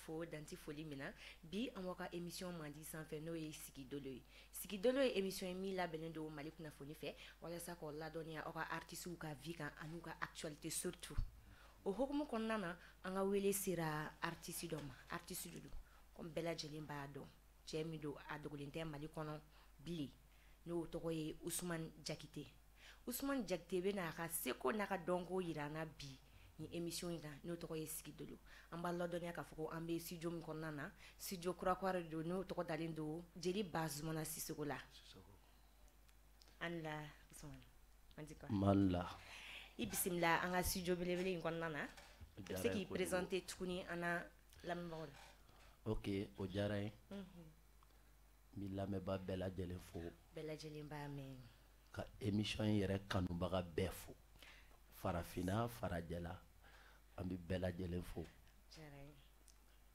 Fo danti foli min na. Bi, an b'aw ka émission mandi sanfɛ, n'o ye Sigidolo ye. Sigidolo ye émission ye min labɛnnen don Mali kunnafoni fɛ, walasa k'aw ladɔnniya aw ka artistes ka vie kan an'u ka actualité surtout. O hukumu kɔnɔna na, an ka wele sera artiste dɔ ma. Artiste de don, comme bɛɛ lajɛlen b'a dɔn, cɛ min don, a dogolen tɛ Mali kɔnɔ bilen, n'o tɔgɔ ye Usumani Jakite. Usumani Jakite bɛna a ka seko n'a ka dɔnko yira an na bi ni émission in kan, n'o tɔgɔ ye Sigidolo. An b'a ladɔnniya k'a fɔ ko an bɛ studio min kɔnɔna na, studio kurakura de don, n'o tɔgɔ dalen don Jeli Bazumana Sisoko la. An la Usumani, an ti quoi? Mali la. I bisimila an ka studio belebele in kɔnɔna na. I bɛ se k'i présenter tuguni an na lamɛnbagaw la? Ok, o diyara n ye. N b'i lamɛnbaa bɛɛ lajɛlen fo. Bɛɛ lajɛlen b'a mɛn. Ka émission in yɛrɛ kanubaga bɛɛ fo, farafinna, farajɛla, an bɛ bɛɛ lajɛlen fo. Diyara n ye.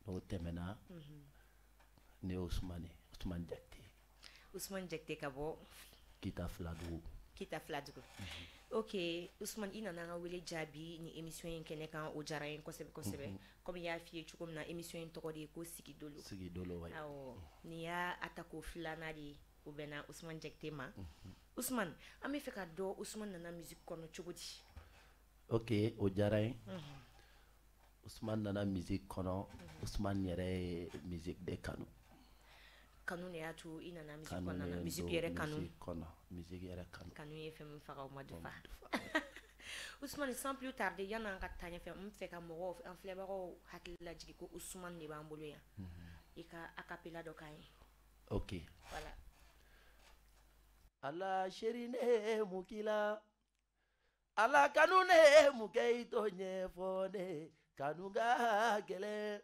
N'o tɛmɛna, ne ye Usumani, Usumani Jakite. Usumani Jakite ka bɔ? Kita Filadugu. Kita Filadugu, ok. Usumani, i nana an ka wele jaabi ni émission in kɛnɛ kan, o diyara n ye kosɛbɛ kosɛbɛ. Comme i y'a f'i ye cogo min na, émission in tɔgɔ de ye ko Sigidolo. Sigidolo, wayi. Awɔ, nin y'a a tako filanan de ye, o bɛnna Usumani Jakite ma. Usumani, an bɛ fɛ ka dɔn, Usumani nana musique kɔnɔ cogo di? Ok, o diyara n ye. Usumani nana musique kɔnɔ, Usumani yɛrɛ ye musique de kanu. Kanu de y'a to i nana musique Kanu kɔnɔna de na? ye Musique don yɛrɛ kanu. Musique kɔnɔ, musique yɛrɛ kanu. Kanu ye fɛn min faga, o ma dufa. Usumani, sans plus tarder, yan'an ka taa ɲɛfɛ, n fɛ ka mɔgɔw, an filɛbagaw hakili lajigin ko Usumani de b'an bolo yan. I ka acapella dɔ k'an ye. Ok. Voilà. Ala chérie, ne ye mun k'i la? Ala kanu, ne ye mun kɛ i t'o ɲɛfɔ ne? Kanu ka gɛlɛn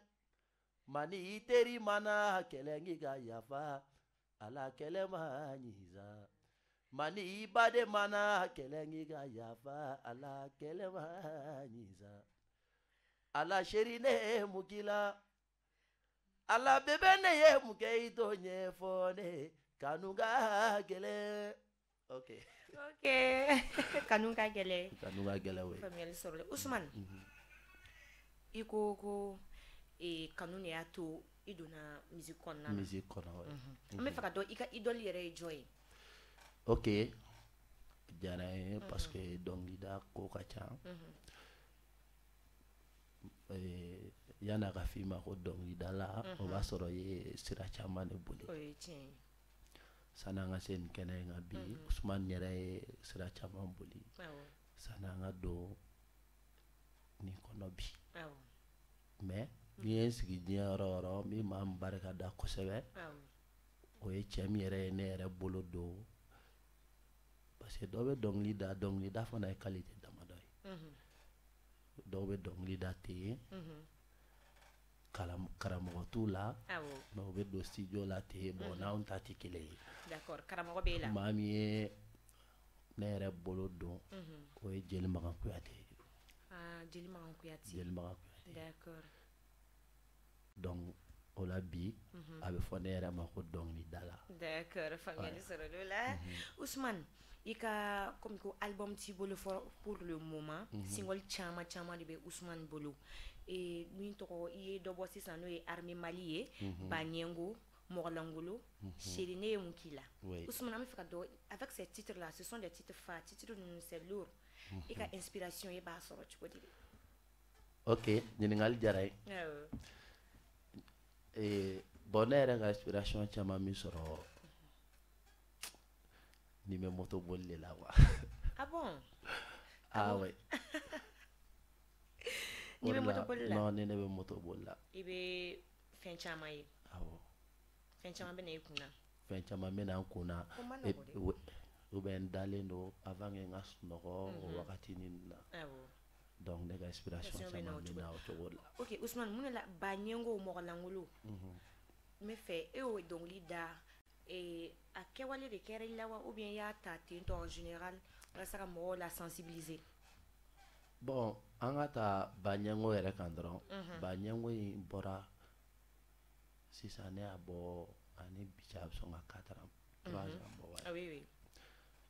mani, i teri mana kɛlɛ k'i ka yafa, ala kɛlɛ ma ɲi sa. Mani, i baden mana kɛlɛ k'i ka yafa, ala kɛlɛ ma ɲi sa. Ala chérie, ne ye mun k'i la? Ala bébé, ne ye mun kɛ i t'o ɲɛfɔ ne? Kanu ka gɛlɛn. Ok. Ok, kanu ka gɛlɛn. Kanu ka gɛlɛn, oui. Faamuyali sɔrɔla. Usumani, i ko ko kanu de y'a to i donna musique kɔnɔna na. Musique kɔnɔ, oui. An bɛ fɛ ka dɔn, i ka idole yɛrɛ ye jɔn ye? Ok, diyara n ye, parce que dɔnkilida ko ka ca. Yan'a ka f'i ma ko dɔnkilidala, o b'a sɔrɔ i ye sira caman de boli. O ye tiɲɛ ye. Sanni an ka se nin kɛnɛ in kan bi, Usumani yɛrɛ ye sira caman boli sanni an ka don nin kɔnɔ bi. Mais n'i ye n sigi diɲɛ yɔrɔ o yɔrɔ, n bɛ maa min barika da kosɛbɛ, o ye cɛ min yɛrɛ ye ne yɛrɛ bolo don, parce que dɔw bɛ dɔnkili da, dɔnkilida fana ye qualité damadɔ ye. Dɔw bɛ dɔnkili da ten, karamɔgɔ t'u la, mais u bɛ don studio la ten. Bon, n'anw ta tɛ kelen ye. D'accord, karamɔgɔ b'e la. Maa min ye ne yɛrɛ bolo don, o ye Jeli Makan Kuyate ye. Ah, Jeli Makan Kuyate. Jeli Makan Kuyate. Donc o la bi, a bɛ fɔ ne yɛrɛ ma ko dɔnkilidala. D'accord, faamuyali sɔrɔla o la. Usumani, i ka, comme ko album t'i bolo pour le moment, single caman caman de bɛ Usumani bolo. Min tɔgɔ, i ye dɔ bɔ sisan, n'o ye Armée Mali ye, Baɲɛngo, Mɔgɔlangolo, Chérie ne ye mun k'i la. Usumani, an bɛ fɛ ka dɔn, avec ces titres là, ce sont des titres phares, titres ninnu, c'est lourd. I ka inspiration, i b'a sɔrɔ cogo di? Ok, ɲininkali diyara n ye. Bon, ne yɛrɛ ka inspiration caman min sɔrɔ ni bɛ moto boli de la quoi. Ah bon? Ah ouais. N'i bɛ moto boli la? Non, ni ne bɛ moto boli la. I bɛ fɛn caman ye. Awɔ. Fɛn caman bɛ na i kun na. Fɛn caman bɛ na n kun na. O ma nɔgɔn dɛ. Ou bien n dalen don avant que n ka sunɔgɔ o wagati ninnu na. Donc ne ka inspiration Inspiration bɛ na caman o bɛ cogo. na o cogo la. Ok, Usumani, mun de la Baɲɛngo, Mɔgɔlangolo? N bɛ fɛ e y'o dɔnkili da, a kɛwale de kɛra i la wa, ou bien i y'a ta ten tɔ en général walasa ka mɔgɔw la sensibiliser? Bon, an ka ta Baɲɛngo yɛrɛ kan dɔrɔn. Baɲɛngo in bɔra sisan, ne y'a bɔ ani bi cɛ, a bɛ sɔn ka 4 ans, 3 ans bɔ, ouais. Ah oui oui.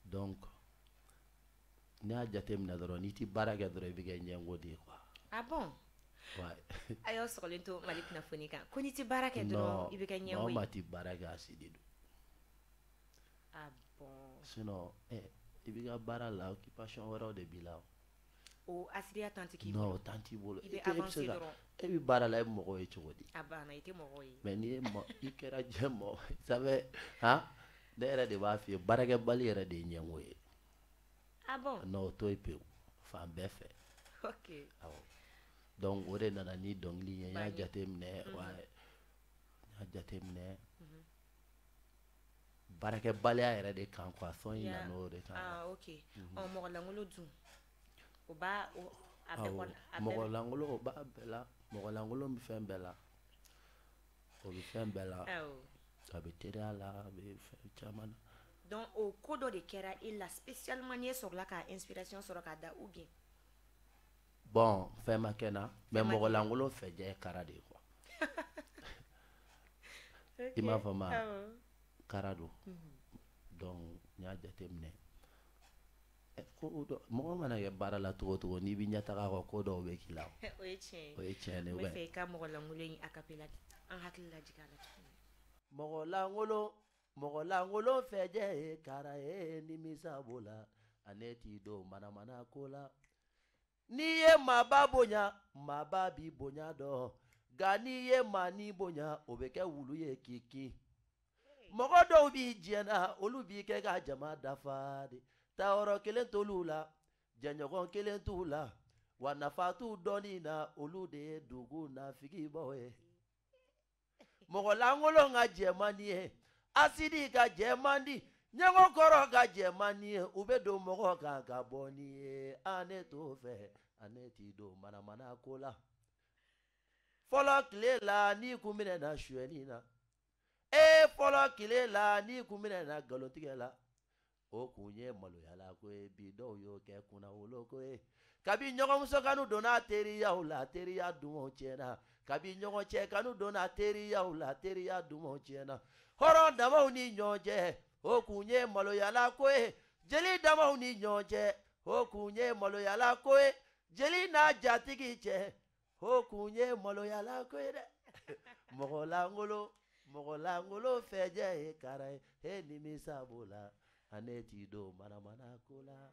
Donc ne y'a jateminɛ dɔrɔn, n'i ti baara kɛ dɔrɔn, i bɛ kɛ ɲɛngo de ye quoi. Ah bon? A y'aw sɔgɔlen to Mali kunnafoni kan ko n'i tɛ baara kɛ dɔrɔn i bɛ kɛ ɲɛngo ye. Maa o maa tɛ baara kɛ asidi don. Ah bon. Sinon i b'i ka baara la occupation wɛrɛw de b'i la o. O asidiya temps tɛ k'i bolo. Non, o temps t'i bolo. I bɛ avancer dɔrɔn. E bɛ baara la, e bɛ mɔgɔw ye cogo di? A banna, i tɛ mɔgɔw ye. Mais n'i ye i kɛra diɲɛ mɔgɔ ça fait han ne yɛrɛ de b'a f'i ye baarakɛbali yɛrɛ de ye ɲɛngo ye. Ah bon? Non, o to yen pewu fan bɛɛ fɛ. Ok. Awɔ. Donc o de nana ni dɔnkili ye, n y'a jateminɛ, wa n y'a jateminɛ baarakɛbaliya yɛrɛ de kan quoi, son in nana o de kan. Ah ok. Ɔ mɔgɔ lankolon dun? O b'a a bɛɛ kɔnɔ. Mɔgɔ lankolon o b'a bɛɛ la, mɔgɔ lankolon bɛ fɛn bɛɛ la, o bɛ fɛn bɛɛ la. Awɔ. A bɛ teriya la, a bɛ fɛn caman na. Donc o ko dɔ de kɛra e la spécialement n'i sɔrɔla ka inspiration sɔrɔ k'a da ou bien? Bon, fɛn ma kɛ n na, mais mɔgɔ lankolon fɛjɛ ye kara de ye quoi. I m'a faamu wa? Kara don. Donc n y'a jateminɛ. Ko dɔ mɔgɔ mana kɛ baara la cogo o cogo n'i bɛ ɲɛtaga kɔ, ko dɔw bɛ k'i la. O ye tiɲɛ ye. O ye tiɲɛ de ye. N bɛ fɛ i ka mɔgɔ lankolon in a cappella an hakili lajigin a la tuguni. Mɔgɔ lankolon, mɔgɔ lankolon fɛjɛ ye kara ye, nimisa b'o la, ale t'i don manamana ko la. N'i ye maaba bonya, maaba b'i bonya dɔn, nka n'i ye maanin bonya, o bɛ kɛ wulu ye k'i kin. Mɔgɔ dɔw b'i diɲɛ na, olu b'i kɛ ka jama dafa de. Taayɔrɔ kelen t'olu la, jɛɲɔgɔn kelen t'u la, wa nafa t'u dɔnni na, olu de ye dugu nafigibaw ye. Mɔgɔ lankolon ka jɛ man di ye, asidi ka jɛ man di, ɲɛngo kɔrɔ ka jɛ man di ye, u bɛ don mɔgɔ kan ka bɔ n'i ye. A ne t'o fɛ, a ne t'i don manamana ko la. Fɔlɔ tile la n'i kun minɛna suyɛnni na, fɔlɔ tile la n'i kun minɛna nkalontigɛ la, o kun ye maloyala ko ye, bi dɔw y'o kɛ kunnawolo ko ye. Kabi ɲɔgɔnmuso kanu donna teriyaw la, teriya dumanw tiɲɛna. Kabi ɲɔgɔn cɛ kanu donna teriyaw la, teriya dumanw tiɲɛna. Hɔrɔn damaw ni ɲɔgɔn cɛ, o kun ye maloyala ko ye. Jeli damaw ni ɲɔgɔn cɛ, o kun ye maloyala ko ye. Jeli n'a jatigi cɛ, o kun ye maloyala ko ye dɛ. Mɔgɔ lankolon, mɔgɔ lankolon fɛjɛ ye kara ye, e nimisa b'o la, ale t'i don manamana ko la.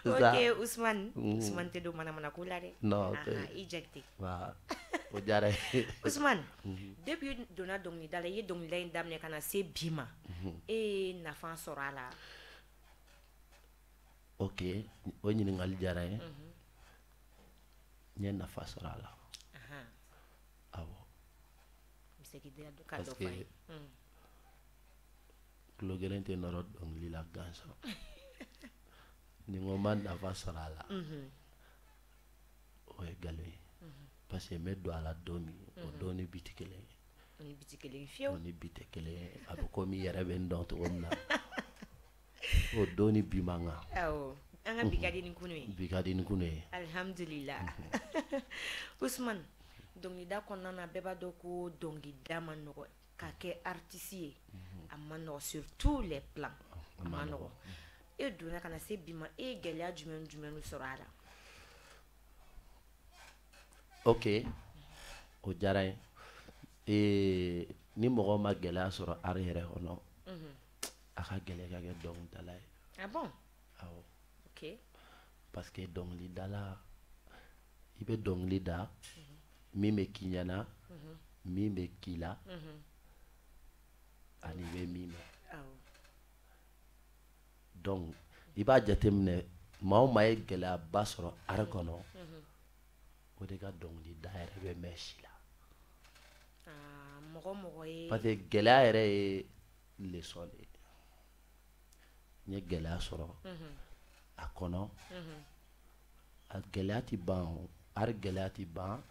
Ok Ousmane, Ousmane tɛ don manamana ko la dɛ. Non, i Jakite. O diyara n ye. Ousmane, depuis i donna dɔnkilida la, i ye dɔnkilida in daminɛ ka na se bi ma, e ye nafa sɔrɔ a la? Ok, o ɲininkali diyara n ye. N ye nafa sɔrɔ a la. Awɔ. Parce que tulo kelen tɛ nɔrɔ dɔnkili la gansan. Ni n ko n ma nafa sɔrɔ a la, o ye nkalon ye. Parce que n bɛ don a la don min, o don ni bi tɛ kelen ye. O ni bi tɛ kelen ye fiyewu. O ni bi tɛ kelen ye. A bɛ komi i yɛrɛ bɛ n dɔn cogo min na. O don ni bi man kan. Awɔ, an ka bi ka di ni kunu ye. Bi ka di ni kunu ye. Alihamudulila. Ousmane, dɔnkilida kɔnɔna na bɛɛ b'a dɔn ko dɔnkilida man nɔgɔ, ka kɛ artiste ye, a man nɔgɔ sur tous les plans, a man nɔgɔ. E donna ka na se bi ma, e ye gɛlɛya jumɛn jumɛn sɔrɔ a la? Ok, o diyara n ye. Ni mɔgɔ ma gɛlɛya sɔrɔ art yɛrɛ kɔnɔ, a ka gɛlɛn ka kɛ dɔnkilidala ye. Ah bon? Awɔ. Ok. Parce que dɔnkilidala, i bɛ dɔnkili da, min bɛ k'i ɲɛna, min bɛ k'i la, ani i bɛ min mɛn. Awɔ. Donc i b'a jateminɛ maa o maa ye gɛlɛyaba sɔrɔ art kɔnɔ, o de ka dɔnkilida yɛrɛ bɛ mɛn si la. Mɔgɔ mɔgɔ ye. Parce que gɛlɛya yɛrɛ ye leçon de ye. N ye gɛlɛya sɔrɔ a kɔnɔ. A gɛlɛya ti ban o, art gɛlɛya ti ban.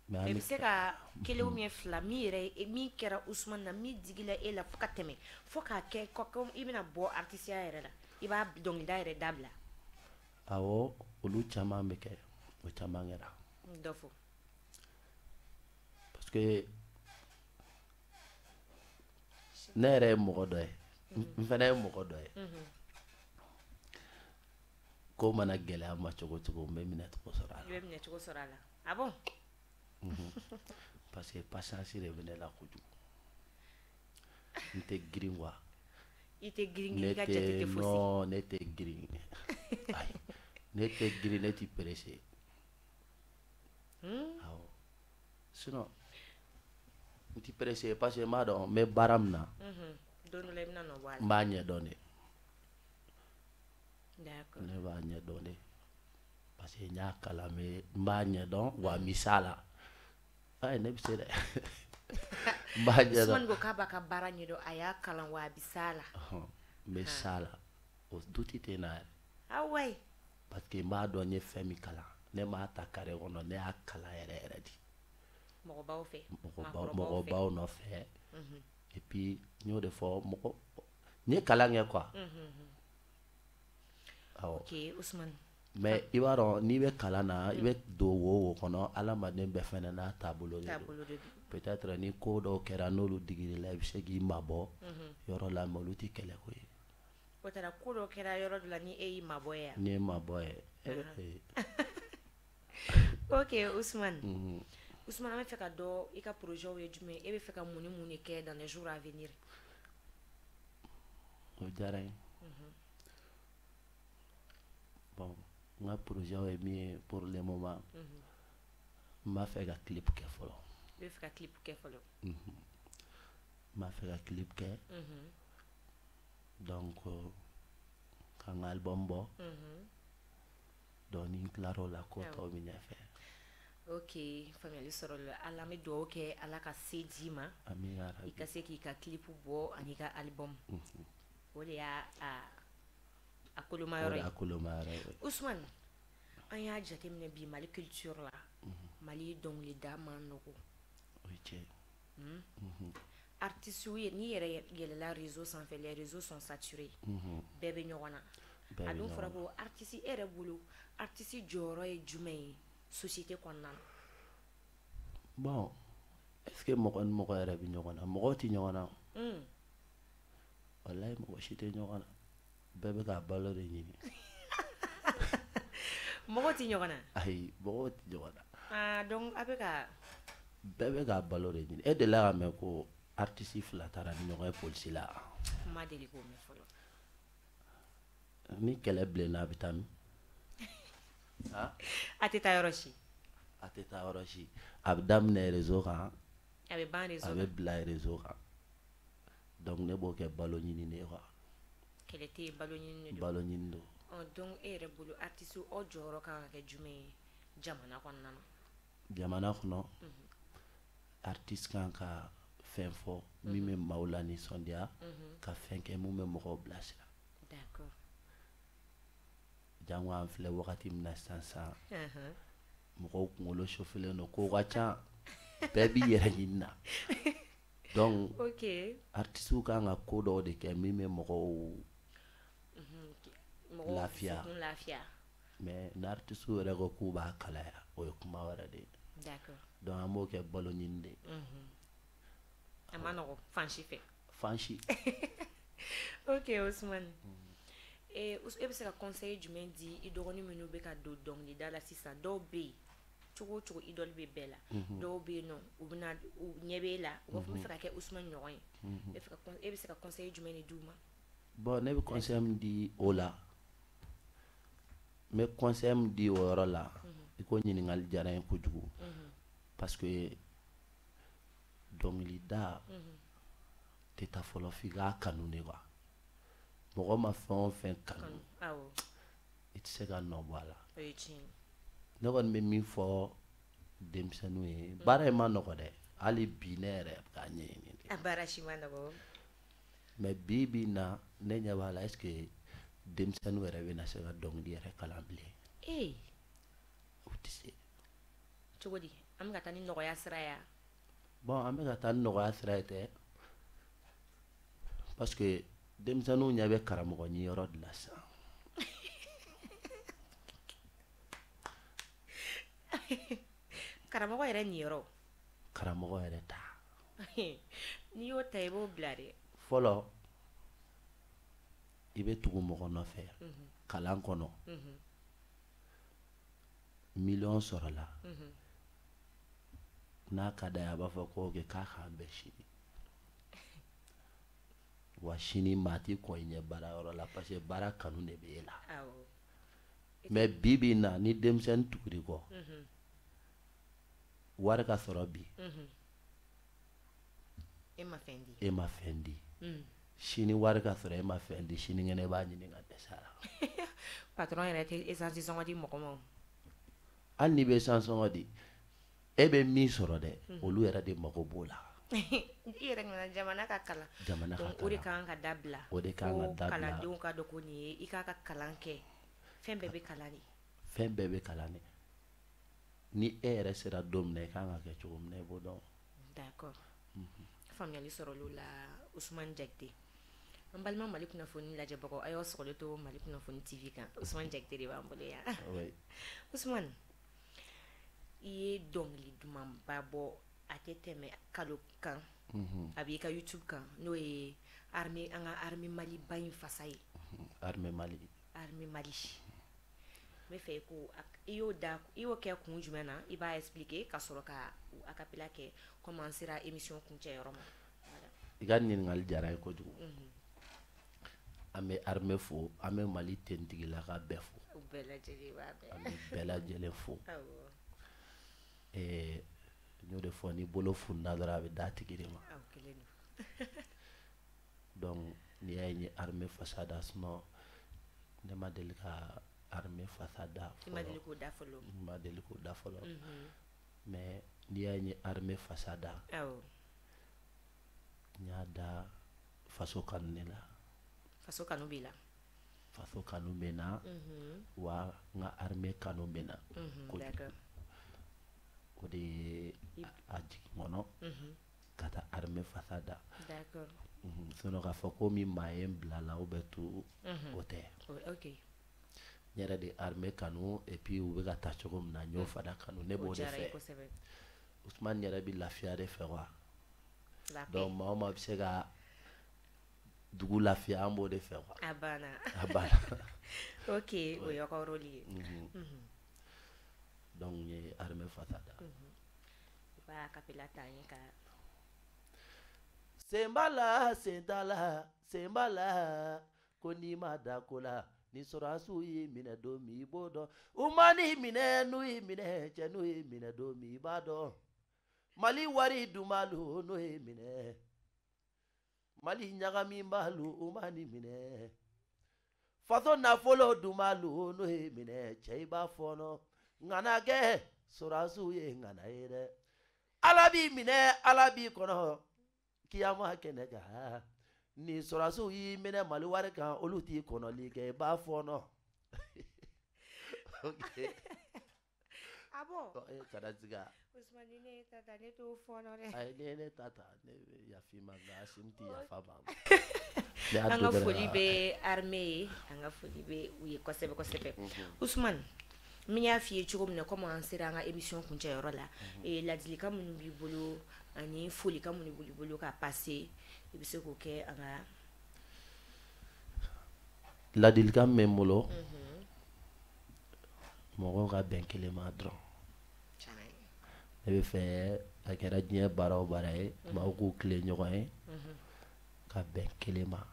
Mais i bɛ se ka kelen ou bien fila min yɛrɛ min kɛra Ousmane na, min digila e la fo ka tɛmɛ, fo k'a kɛ comme i bɛna bɔ artisiya yɛrɛ la, i b'a dɔnkilida yɛrɛ dabila. Awɔ, olu caman bɛ kɛ, o caman kɛra. Dɔ fɔ. Parce que ne yɛrɛ ye mɔgɔ dɔ ye, n fana ye mɔgɔ dɔ ye. Ko mana gɛlɛya ma cogo cogo, n bɛ minɛcogo sɔrɔ a la. I bɛ minɛcogo sɔrɔ a la. Ah bon? Parce que patience de bɛ ne la kojugu. N tɛ girin quoi. I tɛ girin, i ka jate tɛ fosi. Non, ne tɛ girin. Ayi, ne tɛ girin, ne tɛ pressé. Awɔ. Sinon n tɛ pressé parce que n b'a dɔn n bɛ baara min na. Don dɔ la i bɛna nɔ bɔ a la. N b'a ɲɛdɔn de. D'accord. Ne b'a ɲɛdɔn de. Parce que n y'a kalan, n b'a ɲɛdɔn wa n bɛ s'a la. Ayi, ne bɛ se dɛ. N b'a ɲɛdɔn. Usumani ko k'a b'a ka baara ɲɛdɔn, a y'a kalan wa a bɛ s'a la. N bɛ s'a la. O doute tɛ n na yɛrɛ. Ah ouais. Parce que n b'a dɔn n ye fɛn min kalan. Ne m'a ta carré kɔnɔ, ne y'a kalan yɛrɛ yɛrɛ de. Mɔgɔbaw fɛ. Mɔgɔbaw nɔfɛ. Et puis n y'o de fɔ, mɔgɔ n ye kalan kɛ quoi. Awɔ. Ok Usumani. Mais i b'a dɔn, n'i bɛ kalan na, i bɛ don wo kɔnɔ, adamaden bɛɛ fɛnɛ n'a taabolo de don. Peut-être ni ko dɔw kɛra n'olu digir'i la, i bɛ se k'i mabɔ yɔrɔ la, mais olu tɛ kɛlɛ ko ye. O taara ko dɔ kɛra yɔrɔ dɔ la ni e y'i mabɔ ye. Ni e mabɔ ye. Ok Usumani. Usumani, an bɛ fɛ ka dɔn i ka projet ye jumɛn ye, e bɛ fɛ ka mun ni mun de kɛ dans les jours à venir? O diyara n ye. Bon, n ka projet ye min ye pour le moment, n b'a fɛ ka clip kɛ fɔlɔ. I bɛ fɛ ka clip kɛ fɔlɔ. N b'a fɛ ka clip kɛ. Donc ka n ka album bɔ. Donc ni n tilar'o la, ko tɔw bɛ ɲɛfɛ. Ok, faamuyali sɔrɔla la. Ala, an bɛ dugawu kɛ Ala ka se d'i ma. Amina yarabi. I ka se k'i ka clip bɔ ani ka album. O de y'a a koloma yɔrɔ ye. O de y'a koloma yɔrɔ ye. Usumani, an y'a jateminɛ bi Mali culture la, Mali dɔnkilida man nɔgɔ. O ye tiɲɛ ye. Artistes ye, n'i yɛrɛ yɛlɛla réseau sanfɛ, les réseaux sont saturés. Bɛɛ bɛ ɲɔgɔn na. A dun fɔra ko artiste, e yɛrɛ bolo artiste jɔyɔrɔ ye jumɛn ye société kɔnɔna na? Bon, est-ce que mɔgɔ ni mɔgɔ yɛrɛ bɛ ɲɔgɔn na? Mɔgɔw tɛ ɲɔgɔn na. Walayi, mɔgɔ si tɛ ɲɔgɔn na. Bɛɛ bɛ k'a balo de ɲini. Mɔgɔw tɛ ɲɔgɔn na? Ayi, mɔgɔw tɛ ɲɔgɔn na. Ah, donc a bɛ ka. Bɛɛ bɛ k'a balo de ɲini. E delila ka mɛn ko artiste fila taara ni ɲɔgɔn ye polisi la? N ma deli k'o mɛn fɔlɔ. Ni kɛlɛ bilenna, a bɛ taa min? A tɛ taa yɔrɔ si. A tɛ taa yɔrɔ si. A bɛ daminɛ réseau kan. A bɛ ban réseau kan. A bɛ bila réseau kan. Donc ne b'o kɛ balo ɲini de ye quoi. Kɛlɛ tɛ yen, balo ɲini de don. Balo ɲini don. Donc e yɛrɛ bolo, artiste, aw jɔyɔrɔ kan ka kɛ jumɛn ye jamana kɔnɔna na? Jamana kɔnɔ, artiste kan ka fɛn fɔ min bɛ maaw la nisɔndiya, ka fɛn kɛ mun bɛ mɔgɔw bilasira. D'accord. Jango an filɛ wagati min na sisan sisan, mɔgɔw kunkolo sofelen don, kow ka ca, bɛɛ b'i yɛrɛ ɲini na. Donc artistes kan ka ko dɔw de kɛ min bɛ mɔgɔw lafiya. Mais ni artistes yɛrɛ ko k'u b'a kalaya, o ye kuma wɛrɛ de ye. D'accord. Donc an b'o kɛ balo ɲini de ye. A ma nɔgɔn fan si fɛ. Fan si. Ok Usumani. E bɛ se ka conseil jumɛn di i dɔgɔnin minnu bɛ ka don dɔnkilida la sisan? Dɔw bɛ yen, cogo o cogo idole bɛ bɛɛ la. Dɔw bɛ yen nɔ, u bɛna, u ɲɛ bɛ e la, u b'a fɔ n bɛ fɛ ka kɛ Usumani ɲɔgɔn ye. E bɛ se ka conseil jumɛn de d'u ma? Bon, ne bɛ conseil min di o la, n bɛ conseil min di o yɔrɔ la, i ko ɲininkali diyara n ye kojugu. Parce que dɔnkilida tɛ taa fɔlɔ f'i k'a kanu de quoi. Mɔgɔ ma fɛn o fɛn kanu, i tɛ se ka nɔ bɔ a la. Ne kɔni bɛ min fɔ denmisɛnninw ye, baara in ma nɔgɔ dɛ, hali bi ne yɛrɛ bɛ k'a ɲɛɲini de. A baara si ma nɔgɔ. Mais bi bi in na, ne ɲɛ b'a la, est ce que denmisɛnninw yɛrɛ bɛna se ka dɔnkili yɛrɛ kalan bilen? Ee. U tɛ se. Cogo di? An bɛ ka taa ni nɔgɔya sira ye wa? Bon, an bɛ ka taa ni nɔgɔya sira ye tɛ, parce que denmisɛnninw ɲɛ bɛ karamɔgɔ ɲini yɔrɔ de la sisan. Karamɔgɔ yɛrɛ niyɔrɔ. Karamɔgɔ yɛrɛ ta. N'i y'o ta, i b'o bila dɛ. Fɔlɔ, i bɛ tugu mɔgɔ nɔfɛ kalan kɔnɔ. Miliyɔn sɔrɔla, n'a ka d'a ye, a b'a fɔ ko ok, k'a k'an bɛn sini. Wa sini maa t'i kɔn i ɲɛ baarayɔrɔ la, parce que baara kanu de bɛ e la. Mais bi bi in na, ni denmisɛnnin tugur'i kɔ, wari ka sɔrɔ bi, e ma fɛn di. E ma fɛn di. Sini wari ka sɔrɔ, e ma fɛn di, sinikɛnɛ i b'a ɲini ka dɛsɛ a la. Patron yɛrɛ tɛ essence sɔngɔ di mɔgɔ ma o. Hali n'i bɛ essence sɔngɔ di, e bɛ min sɔrɔ dɛ, olu yɛrɛ de mago b'o la. I yɛrɛ ɲinɛna, jamana ka kalan. Jamana ka Donc o de kalan. kan ka dabila. O de kan ka Ko dabila. Kalandenw ka dɔn ko nin ye i k'a ka kalan kɛ, fɛn bɛɛ bɛ kalan de. Fɛn bɛɛ bɛ kalan de. Ni e yɛrɛ sera don min na, i kan ka kɛ cogo min na, i b'o dɔn. D'accord, faamuyali sɔrɔla o la. Ousmane Diakité, an balima Mali kunnafoni lajɛbagaw, a y'aw sɔgɔlen to Mali kunnafoni TV kan. Ousmane Diakité de b'an bolo yan. Ousmane, i ye dɔnkili dumanba bɔ, a tɛ tɛmɛ kalo kan, a b'i ka YouTube kan, n'o ye armée, an ka armée Mali ba in fasa ye. Armée Mali. Armée Mali, n bɛ fɛ i ko i y'o da, i y'o kɛ kun jumɛn na? I b'a expliquer ka sɔrɔ ka a cappella kɛ, comme an sera émission kuncɛyɔrɔ ma. Voilà. I ka ɲininkali diyara n ye kojugu. An bɛ armée fo, an bɛ Mali tentigilaka bɛɛ fo. U bɛɛ lajɛlen b'a bɛɛ. An bɛ bɛɛ lajɛlen fo. Awɔ. N y'o de fɔ, ni bolo fununa dɔrɔn, a bɛ d'a tigi de ma. Aw kelen don. Donc n'i y'a ye n ye armée fasa da, sinon ne ma deli ka armée fasa da. I ma deli k'o da fɔlɔ. N ma deli k'o da fɔlɔ. Mais n'i y'a ye n ye armée fasa da, n y'a da faso kanu de la. Faso kanu b'i la. Faso kanu bɛ n na, wa n ka armée kanu bɛ n na kojugu. O de ye a jigin kɔnɔ ka taa armée fasa da. Sinon k'a fɔ ko min maa ye n bila la ou bien tout, o tɛ. N yɛrɛ de armée kanu, et puis u bɛ ka taa cogo min na, n y'o fana kanu, ne b'o de diyara i ye fɛ. Kosɛbɛ. Ousmane yɛrɛ bɛ lafiya de fɛ quoi. La paix. Donc maa o maa bɛ se ka dugu lafiya, an b'o de fɛ quoi. A banna. A banna. Ok, o y'aw ka rôle ye. Donc n ye armée fasa da. I b'a cappella ta an ye ka. Sen b'a la, sen t'a la, sen b'a la, ko n'i ma da ko la, ni sɔrɔdasiw y'i minɛ don min, i b'o dɔn. U ma n'i minɛ, n'u y'i minɛ, cɛ, n'u y'i minɛ don min, i b'a dɔn. Mali wari dunbalu, n'o y'i minɛ, Mali ɲagamibalu, u ma n'i minɛ, faso nafolo dunbalu, n'o y'i minɛ, cɛ, i b'a fɔɔnɔ. Ŋana kɛ sɔrɔdasiw ye ŋana ye dɛ. Ala b'i minɛ, Ala b'i kɔnɔ kiyama kɛnɛ kan. Ni sɔrɔdasiw y'i minɛ Mali wari kan, olu t'i kɔnɔli kɛ, i b'a fɔɔnɔ. Ok. Ah bon? Kana siga. Ousmane, ni ne ye ta ta, ne t'o fɔɔnɔ dɛ. Ayi, ni ye ne ta ta, ne bɛ yafa i ma, nka Asimi tɛ yafa ma. An ka foli bɛ armée ye, an ka foli bɛ u ye kosɛbɛ kosɛbɛ. Ousmane, min y'a f'i ye cogo min na, comme an sera an ka émission kuncɛyɔrɔ la, ladilikan minnu b'i bolo ani folikan minnu b'i bolo ka passer, i bɛ se k'o kɛ an ka. Ladilikan min bɛ n bolo, mɔgɔw ka bɛn kelen ma dɔrɔn. Ne bɛ fɛ a kɛra diɲɛ baara o baara ye, maaw k'u tilen ɲɔgɔn ye ka bɛn kelen ma.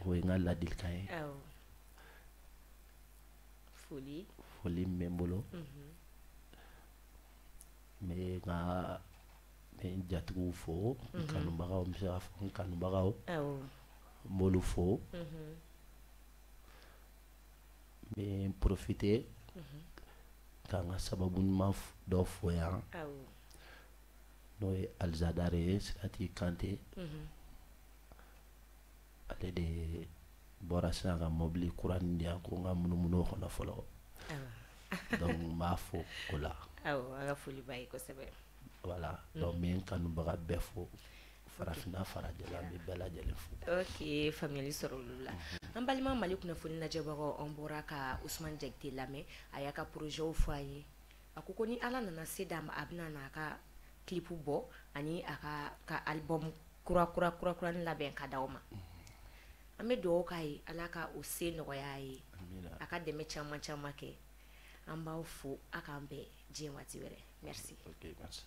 O ye n ka ladilikan ye. Awɔ, foli. Foli min bɛ n bolo, n bɛ n ka n bɛ n jatigiw fo, n kanubagaw, n bɛ se k'a fɔ n kanubagaw, n b'olu fo. N bɛ n profiter ka n ka sababu ɲuman dɔ fo yan, n'o ye Alizadare ye, Sirati Kante. Ale de bɔra sisan ka mobili kura nin di yan ko n ka munumunu o kɔnɔ fɔlɔ. Donc n b'a fo o la. Awɔ, an ka foli b'a ye kosɛbɛ. Voilà, donc n bɛ n kanubaga bɛɛ fo, farafinna, farajɛla, n bɛ bɛɛ lajɛlen fo. Ok, faamuyali sɔrɔ olu la. An balima Mali kunnafoni lajɛbagaw, an bɔra ka Ousmane Diakité lamɛn, a y'a ka projet fɔ an ye. A ko ko ni Ala nana se d'a ma, a bɛna n'a ka clip bɔ ani a ka album kura kura kura kura labɛn ka d'aw ma. An bɛ dugawu k'a ye, Ala ka o se nɔgɔya a ye, a ka dɛmɛ caman caman kɛ. An b'aw fo, a k'an bɛn diɲɛ waati wɛrɛ. Merci. Ok, merci.